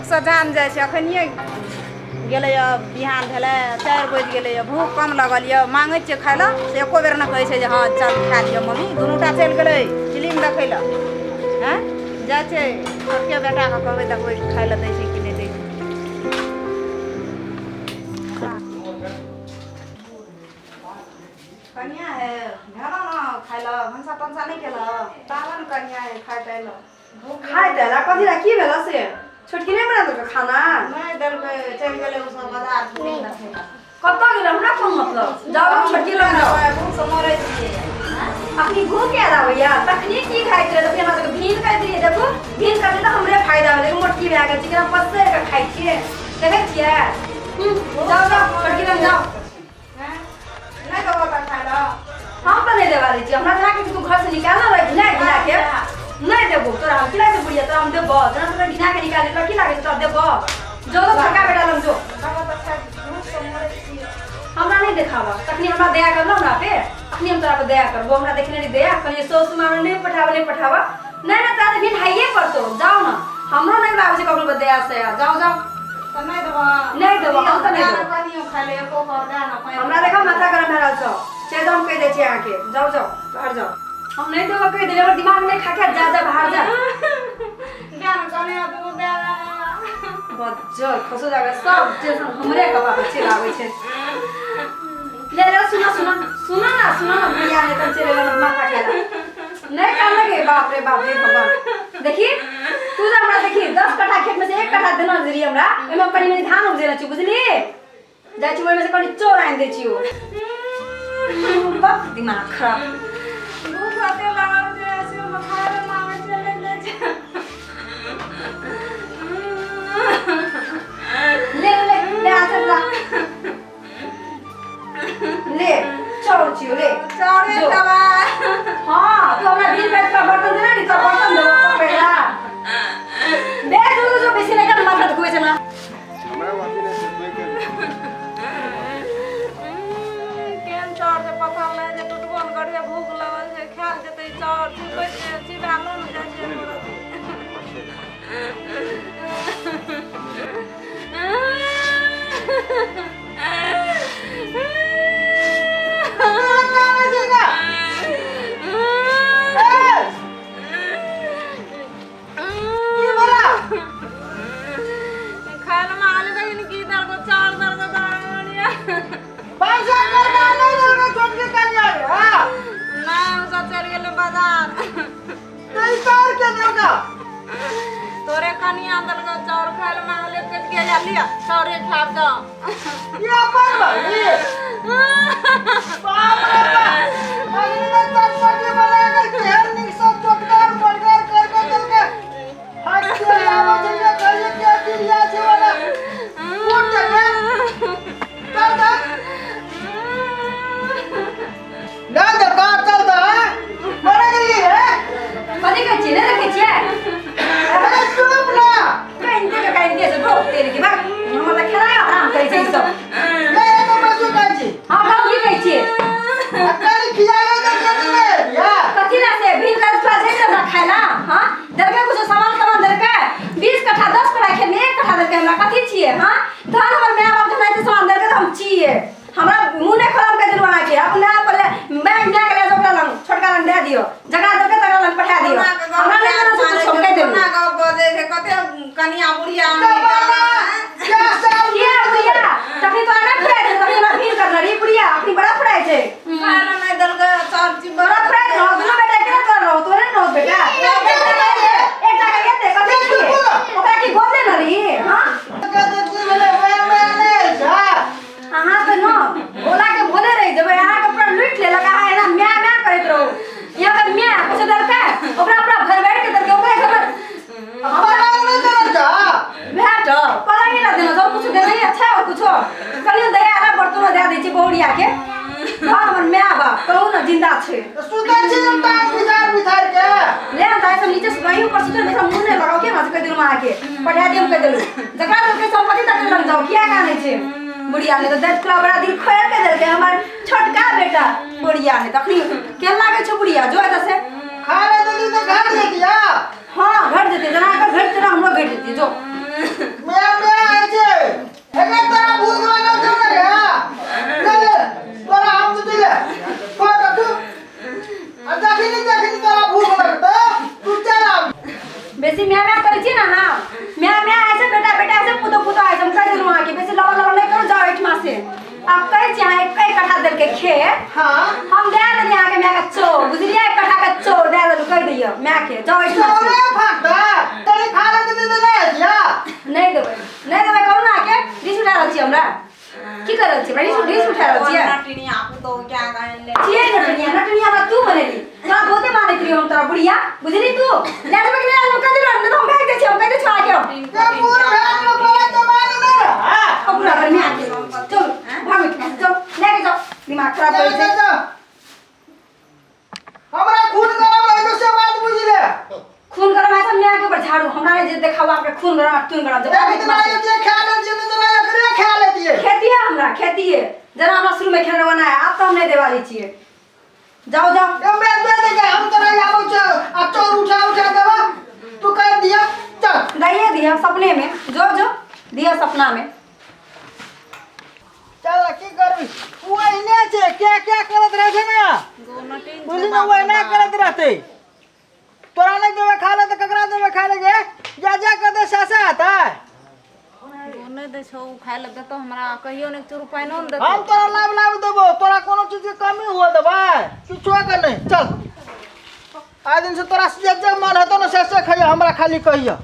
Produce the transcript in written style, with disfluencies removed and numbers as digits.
भूखसँ जान जाइ छै। अखनिए गेलैए, बिहान भेलै, 4 बजि गेलैए, भूख कम लगल यऽ। माँगै छियै खाय लए से एको बेर नहि कहै छै जे हँ चल खा लिअ मम्मी। दुनूटा चलि गेलै फिल्म देखै लए। हँ, जाइ छै छोटके बेटाके कहबै, देखबै खाय लए दै छै कि नहि दै छै। कनिया हे, भेलौ ने खाय लए? भनसा तनसा नहि केलऽ? तावन कनिया हे, खाय ताय लए। खाय देला कथी ला? की भेला से? छोटकी नहि बना देलकै खाना? नहि देलकै, चलि गेलै ओ सब बाजार फिल्म देखै लए। कतऽ गेलै हमरा कोन मतलब? जाओ छोटकी लग जाओ। भूख से मरै छियै। अखनी भूख याद आबैया? तखनी की खाइत रहे? तखनी हमरा सबके भीन करैत रहियै। देखू, भीन करबै तऽ हमरे फायदा भेलै। मोटकी भए गेल छै, केना पसरि कऽ खाइ छियै, देखै छियै? जाओ जाओ, छोटकी लग जाओ। नहि देबो तऽ खाय लए? हम तऽ नहि देबा दै छियै। हमरा जेना कि तू घर से निकाल ना, घिना घिना के नहि देबो तोरा हम। की लागै छै बुढ़िया, तोरा हम देबो? जेना तोरा घिना के निकाल, तोरा की लागै छै तोरा देबो? जो तो छोटका बेटा लग जो। देबो तऽ खाय, भूख से मरै छियै। हमरा नहि देखाबा। तखनी हमरा दया करलो हमरा पे, अखनी हम तोरा पर दया करबो। हमरा देखने रही दया, कहलियै सासु माँ नहि पठाबा, नहि पठाबा। नहि नहि, तोरा तऽ बिन हाइए पड़तो। जाओ ना, हमरो नहि लागै छै ककरो पर दया से। जाओ जाओ। तऽ नहि देबो? नहि देबो, हम तऽ नहि देबो। कनियो खाय ले एको कर दए ने पानि। हमरा देखा माथा गरम भए रहल छौ। चलि जाओ, हम कहि दै छी अहाँके। जाओ जाओ, बाहर जाओ। हम नहि देबो, कहि देलियै। हमर दिमाग नहि खा के जा जा, बाहर जा। दए ने कनियो, दूगो दए ने। बज्जर खसो जाके सब टेंशन हमरे कपार पर चलि आबै छै। ले ले, सुना सुना सुना ना, सुना ना भैया, ने तऽ चलि एलौ माथा खेला। नहि कान लगे। बाप रे बाप रे भगवान! देखी तू जे हमरा, देखी, 10 कट्ठा खेत में से 1 कट्ठा देना देली हमरा। ओहिमे कनि मनि धान उपजेने छी, बुझली? जाइ छी, ओहिमे से कनि चौर आनि दै छी। ओ बक, दिमाग खराब। भूख अते लागल छै से हम खाय ले मांगै छै, नहि दै छै। ले ले ले, आ चल ला ले, चौर छियो, ले। चाउरे जो। देबै? हाँ, तू हमरा 20 रुपया तोरा बर्तन देना नी, तोरा बर्तन देबो पकड़ला। बे जो जो जो, बेसी नहि कर, माथा दुखबै छै हमरा। हमरा अथी नहि छै कोइ के। केहन चाउर छै, पथल नहि छै, टुटबो नहि करै छै। भूख लगल छै, खायल जेतै चाउर? चिबै छै, चिबालो नहि जाइ छै। खाय लए मांगली बहिन, की देलको? चाउर देलको दाल। पैसा करका नहीं देलको छोटकी कन्या रे? हां। नहि, ओ सब चलि गेलै बाजार। तो ई चाउर के देलको? तोरे कनिया देलको चाउर। खाय लए मांगली, कह के जा लिया, चाउरे खाब जाओ। ये अपन भाई, बाप रे बाप! अगली बार चटपटी बना के केहन नीक से चोटगर मोटगर कर के देलकै। हट के आबै छै जे कहिए के दिलिया छै वाला। उठ रे, चल चल। ना देलको, चल तऽ हैं? मरे गेलियै रे? कथी कहै छियै? नहि देखै छियै? अरे चुप ना। कानिते के कानिते से भोग तेरे के भाग। हमर तऽ खेनाइ हराम करै छै ई सब। ले, एगो बसु कहै छी। हँ, कहू, की कहै छियै? आ कनि खियाबै तऽ केने नहि या। कथी ला से भीड़ कर थोड़ा जाइ हमरा खाय ला? हाँ, देलकै कुछो सामान सामान देलकै? 20 कट्ठा, 10 कट्ठा खेत में 1 कट्ठा देलकै। हमरा कथी छियै? हाँ, धन हमर माय बाप जखन एते सामान देलकै तऽ हम छियै। हमरा मुँह नहि खोलम, कहि देलहुँ अहाँके। अपना पहिले बैंक लए के लए जाउ, ओकरा लग, छोटका लग दए दियौ। जकरा देलकै तकरा लग पठा दियौ। हमरा नहि देना छै कुछो, हम कहि देलहुँ। कोना गप बजै छै? कते कनिया बुढ़िया। क्या साल? किया बुढ़िया? तखनी तोरा नहि फुराइ छै, तखनी हमरा भीड़ करना रही। बुढ़िया अखनी बड़ा फुराइ छै। खाय लए नहि देलकै चाउर चिबा। तोरा फुराइ रहो, दुनू बेटा केना तोरा रहो? तोरे ने रहो बेटा। एकटा के एते कथी छियै? ओकरा की गोद लेने रही? हाँ। अहाँ तऽ न भोला के भोले रहि जेबै। अहाँके पूरा लूटि लेलक। अहाँ एना म्या म्या करैत रहू। यहाँ के म्या कुछो देलकै? ओकरा पूरा भरि भरि के देलकै। ओकरे घर भेट पलंग ना देना सब कुछ देना ही अच्छा। और कुछो कनियो दया आला, बर्तनो दे दै छी बहुरिया के। घर हमर my बाप कहू ने जिंदा छै? ले हम दाइ सब नीचे सुनाई, ऊपर सुतल में मुंह नहीं लगाओ के ना। कहि देलहुँ अहाँके, पठा दियौ, कहि देलहुँ। जकरा सबके संपत्ति तकरे लग जाओ। किया कानै छै बुढ़िया? ने तऽ दैत खुला बड़ा दिल खोल के देलकै हमर छोटका बेटा बुढ़िया। ने तखनी केहन लागै छौ बुढ़िया? जो एतऽ से। हाँ, घट जेतै। जेना एकर घटतै ना, हमरो घटि जेतै। जो। मैं मैं करै छी ना हां मैं मैं ऐसे बेटा बेटा ऐसे पुतो पुतो ऐसे हम कह देलहुँ अहाँके बेसी लबर लबर नहि करू जाओ एहिठमा से। आब कहै छी अहाँ एक कट्ठा देलकै खेत। हाँ। हम दए देलियै अहाँके मायके चोर, बुझलियै? एक कट्ठा के चोर दए देलहुँ, कहि दियौ मायके, जाओ एहिठमा से। चोरे फाटता तनी खा ले दे दे ले दिया। नहि देबै, नहि देबै, करू ने अहाँके रिस उठा रहल छी हमरा। की कर रहल छी? रिस रिस उठा रहल छियै? नटिनिया पुतोहु क्या गानि ले छियै नटनिया? नटनिया हमरा तू बनेली, तोरा बहुते मानैत रहियो हम तोरा बुढ़िया, बुझली? तू ले जेबै कि नहि ले जेबै? कहि देलहुँ, नहि तऽ हम भागि जाइ छी, हम कहि दै छियौ अहाँके हम। ये पूरा भेल में पड़ा जमाना नहीं रहा। पूरा गर्मी आके चल भागो एहिठमा से, चल लेके जाओ, दिमाग खराब करै छै। हमरा खून गरम है तो से बात बुझ ले। खून गरम है सब माय के ऊपर झाड़ू, हमरा नहीं जे देखाओ आपके खून गरम आ तून गरम जब एक दिन आगे जे खा ले जे तो ना एकरे खा लेतिए। खेती है हमरा, खेती है जरा हमरा शुरू में खेना बना है, आब तो हम नहीं देवाली छिए। जाओ जाओ। ए मैं दे देंगे हम तोरा आबो छ आ चोर उठा उठा देबा तू कर दिया चल। दैये दिया सपने में, जो जो दिया सपना में। चल की करबी उ एने छे क्या क्या करत रहे छे ना बुझली ना, उ एना करत रहते। तोरा नहीं देबे खा ले तो ककरा देबे खा ले गे जा जा कर दे सासा आता है। नहीं दै छौ खाय लए देतौ हमरा कहियो नहि चूरू पानिओ नहि देतौ। हम तोरा लाभ लाभ देबो, तोरा कोनो चीज के कमी हुआ देबै किछो के नहीं। चल आइ दिन से तोरा जे जे मन हेतौ ने से से खइयो, हमरा खाली कहियो।